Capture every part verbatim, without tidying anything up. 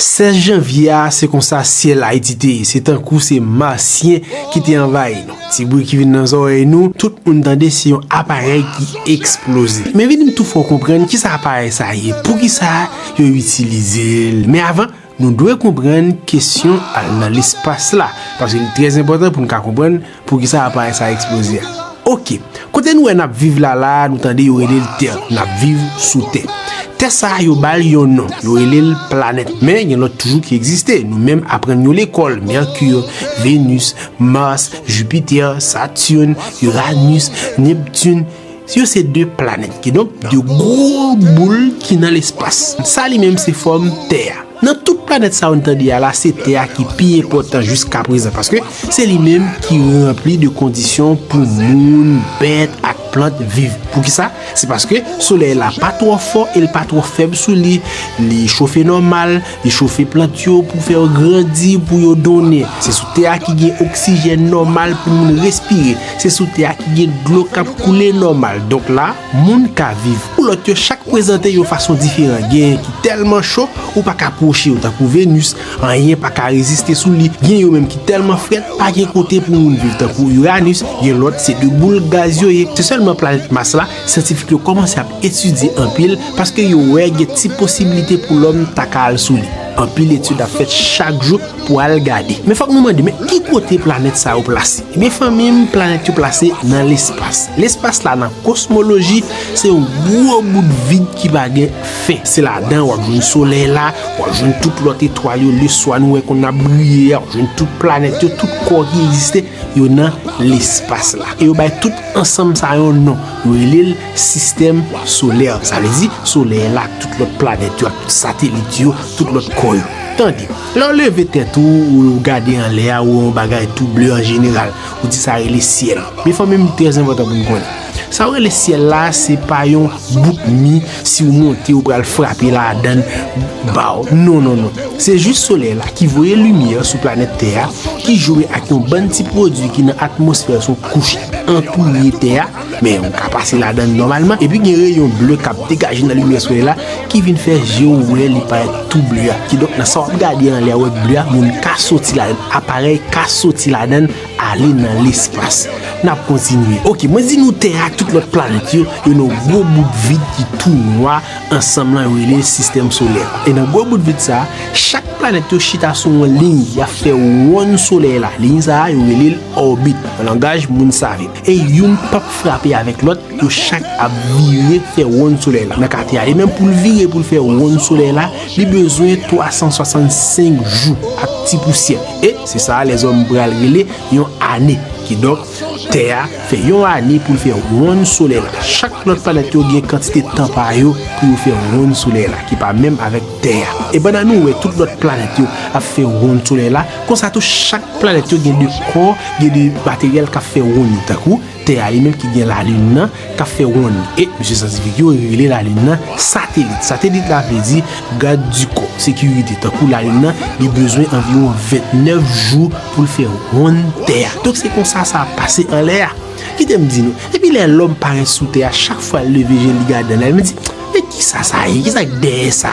Sèz janvye a, se konsa syèl Ayiti te ye. Se tankou se masyen ki te anvayi nou. Ti bri ki vin nan zòrèy nou, tout moun tande se yon aparèy ki eksploze. Men vin m tou fè w konprann kisa aparèy sa ye, poukisa yo itilize l. Men avan, nou dwe konprann kesyon al nan lespas la, paske li trè enpòtan pou n ka konprann poukisa aparèy sa eksploze a. Oke, kote nou wè n ap viv la la, nou tande yo rele l tè, n ap viv sou tè. Tè sa a, yo ba l yon non, yo rele l planèt, men gen lòt toujou ki egziste, nou menm aprann yo lekòl, Mèki, Venus, Mars, Jupiter, Saturne, Uranus, Neptune, yo se de planèt, kidonk de gwo boul ki nan lespas. Sa li menm se fòm tè a. Nan tout planèt sa yo n tande a la, se tè a ki pi enpòtan jiska prezan, paske se li menm ki ranpli de kondisyon pou moun, bèt ak plant viv. Poukisa? Se paske solèy la pa twò fò e l pa twò fèb sou li. Li chofe nòmal, li chofe plant yo pou fè yo grandi, pou yo donnen. Se sou tè a ki gen oksijèn nòmal pou moun respire. Se sou tè a ki gen dlo k ap koule nòmal. Donk la, moun ka viv. Pou lòt yo, chak prezante yon fason diferan. Gen ki tèlman cho, ou pa ka pwoche yo, tankou Venus, anyen pa ka reziste sou li. Gen yo menm ki tèlman frèt, pa gen kote pou moun viv, tankou Uranus. Gen lòt, se de boul gaz yo ye. Se sèlman planèt Mas la, syantifik yo kòmanse ap etidye anpil, paske yo wè gen ti posiblite pou lòm ta ka al sou li. Anpil etid ap fèt chak jou pou al gade. Men fòk nou mande, men ki kote planèt sa yo plase? Ebyen, fanmi m, planèt yo plase nan lespas. Lespas la, nan kosmoloji, se yon gwo bout vid ki pa gen fen. Se ladan w ap jwenn solèy la, w ap jwenn tout lòt etwal yo, leswa nou wè konn ap briye a, w ap jwenn tout planèt yo, tout kò ki egziste, yo nan lespas la. E yo bay tout ansanm sa yon non. Yo rele l sistèm solè. Sa vle di, solèy la, ak tout lòt planèt yo, ak tout satelit yo, tout lòt kò yo. Tande, lè w leve tèt ou, ou gade anlè a, ou wè yon bagay tou ble an jeneral, ou di sa rele syèl. Men fanmi m, li trè enpòtan pou n konnen. Sa w rele syèl la, se pa yon bout mi, si w monte, ou pral frape ladan l, ba w. Non, non, non. Se jis solèy la ki voye limyè sou planèt tè a, ki jwe ak yon bann ti pwodui ki nan atmosfè sou kouch antouye tè a, men ou ka pase ladan l nòmalman. Epi gen reyon ble k ap degaje nan limyè solèy la ki vin fè je w wè li parèt tou ble a. Kidonk, nan sa w ap gade anlè a, w wè ble a, moun ka soti ladan l, aparèy ka soti ladan l, ale nan lespas. N ap kontinye. Oke, mwen di nou tè a ak tout lòt planèt yo, yo nan yon gwo bout vid ki tou nwa, ansanm lan yo rele l sistèm solè. E nan gwo bout vid sa a, chak planèt yo chita sou yon liy, y ap fè wonn solèy la. Liy sa a, yo rele l òbit, nan langaj moun save. E youn p ap frape avèk lòt, yo chak ap vire fè wonn solèy la. Nan ka tè a, e menm pou l vire, pou l fè wonn solèy la, li bezwen twa san swasannsenk jou ak ti pousyè. E se sa lèzòm pral rele yon ane. Kidonk, tè a fè yon ane pou l fè wonn solèy la. Chak lòt planèt yo gen kantite tan pa yo pou yo fè wonn solèy la, ki pa menm avèk tè a. E pandan nou wè tout lòt planèt yo ap fè wonn solèy la, konsa tou chak planèt yo gen de kò, gen de materyèl k ap fè wonn yo, tankou tè a li menm ki gen lalin nan k ap fè wonn li. E mesye syantifik yo rele lalin nan satelit. Satelit la vle di gad di kò, sekirite. Tankou lalin nan, li bezwen anviwon vennèf jou pou l fè wonn tè a. Donk se konsa sa ap pase anlè a. Kite m di nou, depi lè lòm parèt sou tè a, chak fwa l leve je l, li gade anlè, l di, men kisa sa ye? Kisa k dèyè sa?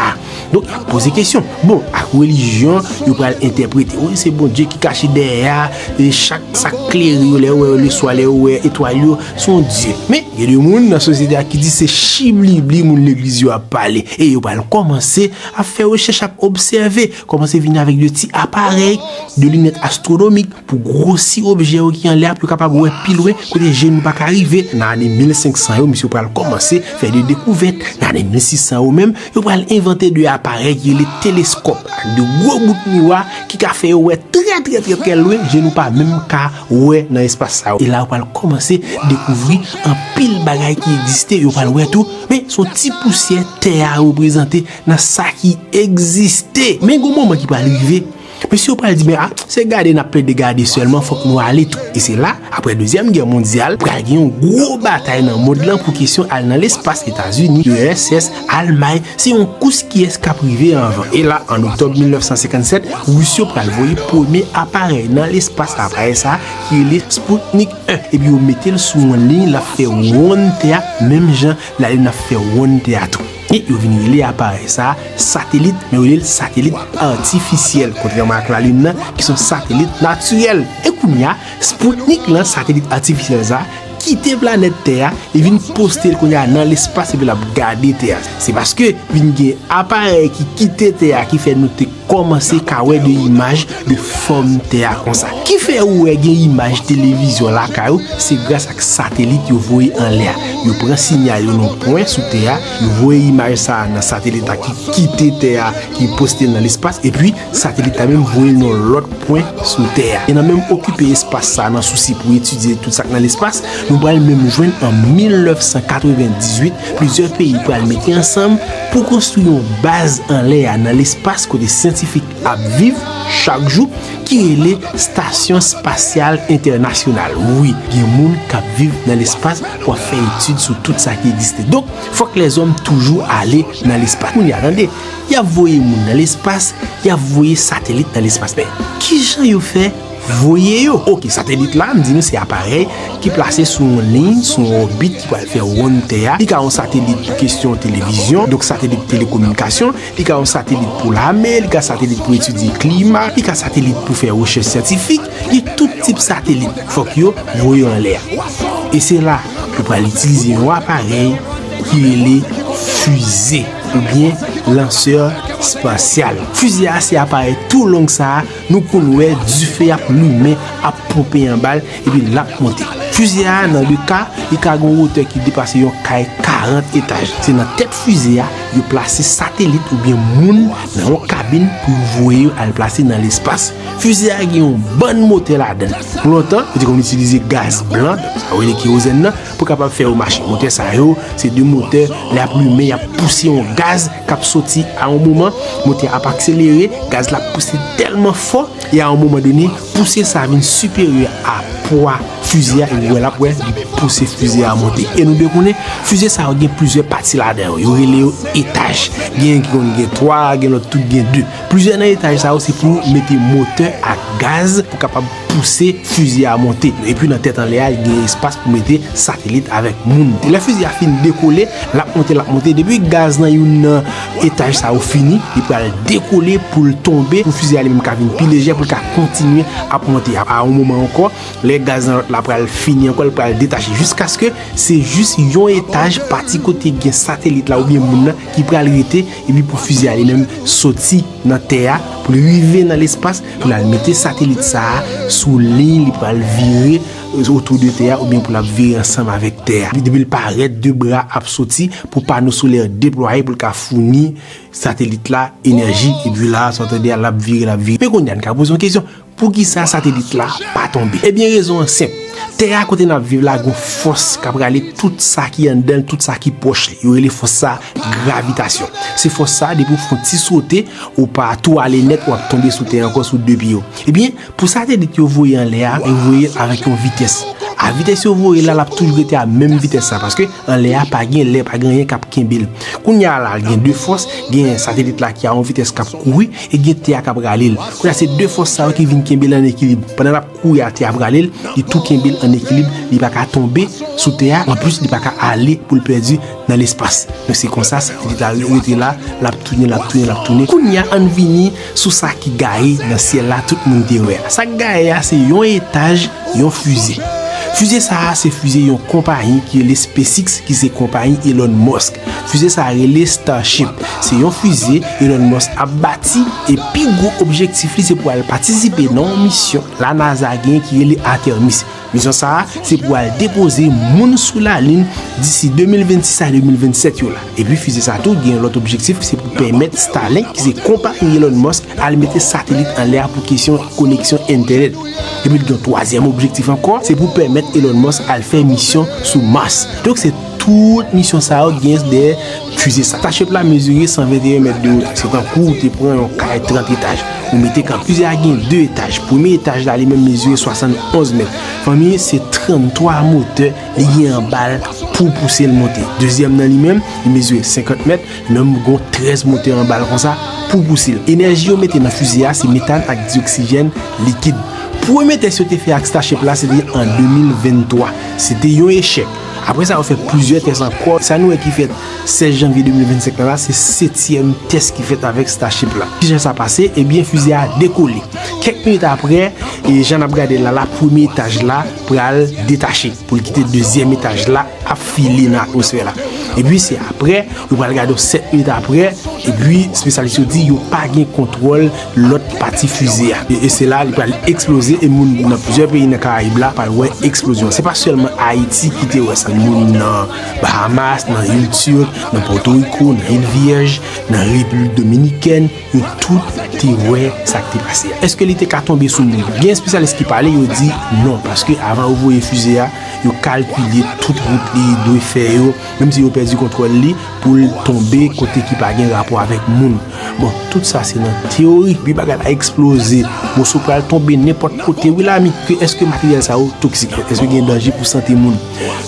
Donk, y ap poze kesyon. Bon, ak relijyon, yo pral entèprete. Wi, se Bondye ki kache dèyè a, e chak sa k klere yo, lè yo wè leswa, lè yo wè etwal yo, se yon dye. Men, gen de moun nan sosyete a ki di se chiblibli moun legliz yo ap pale. E yo pral kòmanse ap fè rechèch, ap obsève, kòmanse vini avèk de ti aparèy, de linèt astwonomik, pou gwosi objè yo ki anlè a, pou yo kapab wè pi lwen kote je nou pa ka rive. Nan ane mil senk san yo, misye pral kòmanse fè de dekouvèt. Nan ane mil sis san yo menm, yo pral envante de aparèy ki rele teleskòp, ak de gwo bout miwa ki ka fè yo wè trè, trè, trè, trè lwen, je nou pa menm ka wè nan espas sa yo. E la, yo pral kòmanse dekouvri anpil bagay ki egziste, yo pral wè tou, men se yon ti pousyè tè a reprezante nan sa ki egziste. Men gon moman ki pral rive, mesye yo pral di, men a, se gade n ap plede gade sèlman, fòk nou ale tou. E se la, apre Dezyèm Gè Mondyal, pral gen yon gwo batay nan mond lan pou kesyon al nan lespas. Etazini, U R S S, Almay, se yon kous kiyès k ap rive anvan. E la, an oktòb mil nèf san senkann sèt, Ris yo pral voye premye aparèy nan lespas, aparèy sa a ki rele Sputnik en. Epi yo mete l sou yon liy, l ap fè wonn tè a, menm jan lalin ap fè wonn tè a tou. E yo vin rele aparèy sa a satelit, men yo rele l satelit atifisyèl, kontrèman ak Lalin nan, ki se yon satelit natirèl. E kounye a, Sputnik lan, satelit atifisyèl sa a, kite planèt Tè a, li vin poste l kounye a nan lespas epi l ap gade Tè a. Se paske vin gen aparèy ki kite Tè a ki fè nou te kòmanse ka wè de imaj de fòm Tè a konsa. Ki fè ou wè gen imaj televizyon lakay ou, se gras ak satelit yo voye anlè a. Yo pran siyal yo nan pwen sou Tè a, yo voye imaj sa a nan satelit la ki kite Tè a, ki poste l nan lespas, epi satelit la menm voye l nan lòt pwen sou Tè a. E nan menm okipe espas sa a nan sousi pou etidye tout sa k nan lespas, nou pral menm jwenn an mil nèf san katrevendizuit, plizyè peyi pral mete ansanm pou konstwi yon baz anlè a nan lespas kote syantifik ap viv chak jou, ki rele Stasyon Espasyal Entènasyonal. Wi, gen moun k ap viv nan lespas pou ap fè etid sou tout sa ki egziste. Donk, fòk lèzòm toujou ale nan lespas. Kounye a, tande, y ap voye moun nan lespas, y ap voye satelit nan lespas. Men, kijan yo fè voye yo? Oke, satelit la, m di nou se aparèy ki plase sou yon liy, sou yon òbit ki pral fè wonn Tè a. Li ka yon satelit pou kesyon televizyon, donk satelit telekominikasyon, li ka yon satelit pou lame, li ka satelit pou etidye klima, li ka satelit pou fè rechèch syantifik, li tout tip satelit. Fòk yo voye yo anlè a. E se la, yo pral itilize yon aparèy ki rele fize oubyen lansè espasyal. Fize a se aparèy tou long sa a nou konn wè dife ap limen, ap ponpe anba l, epi l ap monte. Fize a, nan de ka, li ka gen yon wotè ki depase yon kay karant etaj. Se nan tèt fize a, yo plase satelit oubyen moun nan yon kabin pou yo voye yo al plase nan lespas. Fize a gen yon bann motè ladan l. Pou lontan, yo te konn itilize gaz blan, sa yo rele kerozèn nan, pou kapab fè yo mache. Motè sa yo, se de motè, lè y ap limen, y ap pouse yon gaz k ap soti a yon moman, motè a ap akselere, gaz la ap pouse tèlman fò, e a yon moman done, pouse sa a vin siperyè a pwa fize a, e wè l ap wè, li pouse fize a monte. E nou dwe konnen, fize sa yo gen plizyè pati ladan yo. Yo rele yo etaj. Gen ki konn gen twa, gen lòt tout gen de. Plizyè nan etaj sa yo se pou mete motè ak gaz pou kapab pouse fize a monte. Epi nan tèt anlè a, gen espas pou mete satelit avèk moun. Lè fize a fin dekole, l ap monte, l ap monte. Depi gaz nan youn nan etaj sa yo fini, li pral dekole pou l tonbe, pou fize a li menm ka vin pi lejè, pou l ka kontinye ap monte. A, a yon moman ankò, lè gaz nan lòt la pral fini ankò, li pral detache jiskaske se jis yon etaj pati kote gen satelit la oubyen moun nan ki pral rete, epi pou fize a li menm soti nan tè a, pou l rive nan lespas, pou l al mete satelit sa a sou liy li pral vire otou de tè a, oubyen pou l ap vire ansanm avèk tè a. Epi depi l parèt, de bra ap soti pou pano solè deplwaye pou l ka founi satelit la enèji, epi la, sa w tande a, l ap vire, l ap vire. Men kounye a, n ka poze yon kesyon. Poukisa satelit la pa tonbe? Ebyen, rezon an senp. Tè a kote n ap viv la, gon fòs k ap rale tout sa ki anndan l, tout sa ki pwòch li. Yo rele fòs sa gravitasyon. Se fòs sa, depi w fè yon ti sote, ou pa tou ale nèt, w ap tonbe sou tè a ankò sou de pye w. Ebyen, pou satelit yo voye anlè a, yo voye l avèk yon vitès. A vitès yo voye l la, l ap toujou rete a menm vitès sa, paske anlè a pa gen lè, pa gen anyen k ap kenbe l. Kounye a la, gen de fòs, gen satelit la ki a yon vitès k ap kouri, e gen tè a k ap rale l. Kounye a, se de fòs sa yo ki vin kenbe l an ekilib. Pandan l ap kouri a, tè a ap rale l, li tou kenbe l an ekilib, li pa ka tonbe sou tè a, anplis, li pa ka ale pou l pèdi nan lespas. Donk, se konsa, satelit la rete la, l ap tounen, l ap tounen, l ap tounen. Kounye a, ann vini sou sa ki gaye nan syèl la, tout moun te wè a. Sa k gaye a, se yon etaj yon fize. Fize sa a se fize yon konpayi ki rele SpaceX, ki se konpayi Elon Musk. Fize sa a rele Starship. Se yon fize Elon Musk ap bati, e pi gwo objektif li se pou al patisipe nan yon misyon la NASA gen ki rele Artemis. Misyon sa a se pou al depoze moun sou Lalin disi de mil vennsis a de mil vennsèt yo la. Epi fize sa a tou gen yon lòt objektif, se pou pèmèt Starlink, ki se konpayi Elon Musk, al mete satelit anlè a pou kesyon koneksyon entènèt. Epi l gen yon twazyèm objektif ankò, se pou pèmèt Elon Musk al fè misyon sou Mars. Donk, se tout misyon sa yo gen dèyè fize sa. Starship la mezire san venteyen mèt de wotè. Se tankou w te pran yon kay trant etaj. Ou mete kanpe. Fize a gen de etaj. Premye etaj la, li menm mezire swasannonz mèt. Fanmi, se tranntwa motè li gen anba l pou pouse l monte. Dezyèm nan li menm, li mezire senkant mèt, li menm gon trèz motè anba l konsa pou pouse l. Enèji yo mete nan fize a se metan ak dioksijèn likid. Premye tès yo te fè ak Starship la, se te an de mil venntwa. Se te yon echèk. Apre sa, yo fè plizyè tès ankò. Sa nou wè ki fèt sèz janvye de mil vennsenk la, se setyèm tès ki fèt avèk Starship la. Kijan sa pase? Ebyen, fize a dekole. Kèk minit apre, e jan n ap gade l la, la, premye etaj la pral detache pou l kite dezyèm etaj la ap file nan atmosfè la. Epi se apre, yo pral gade w sèt minit apre, epi espesyalis yo di yo pa gen kontwòl lòt pati fize a. E, e se la li pral eksploze e moun nan plizyè peyi nan Karayib la pral wè eksplozyon. Se pa sèlman Ayiti ki te wè sa. Moun nan Bahamas, nan Il Turk, nan Pòtoriko, nan Il Vyèj, nan Repiblik Dominikèn, yo tout te wè sa k te pase a. Èske li te ka tonbe sou moun? Gen espesyalis ki pale, yo di non, paske avan yo voye fize a, yo kalkile tout wout li dwe fè yo, menm si yo pèdi kontwòl li, pou l tonbe kote ki pa gen rapò avèk moun. Bon, tout sa se nan teyori. Epi bagay la eksploze. Moso pral tonbe nenpòt kote. Wi, la, mi ke èske materyèl sa yo toksik? Èske gen danje pou sante moun?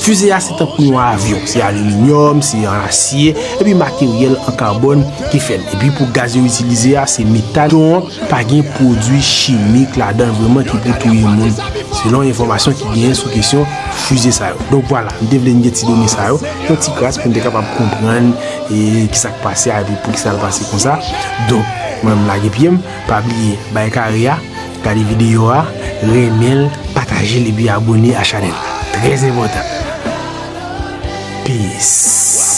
Fize a se tankou yon avyon. Se aliminyòm, se an asye, epi materyèl an kabòn ki fè l. Epi pou gaz yo itilize a, se metan. Donk, pa gen pwodui chimik ladan l vrèman ki pou touye moun, selon enfòmasyon ki genyen sou kesyon fize sa yo. Donk, vwala, m te vle n gen ti done sa yo, yon ti kras pou n te kapab konprann e kisa k pase a, epi poukisa l pase konsa. Donk, mwen, m lage pye m, pa bliye, bay kare a, gade videyo a, renmen l, pataje l, epi abone a chanèl la. Trè enpòtan. Peace.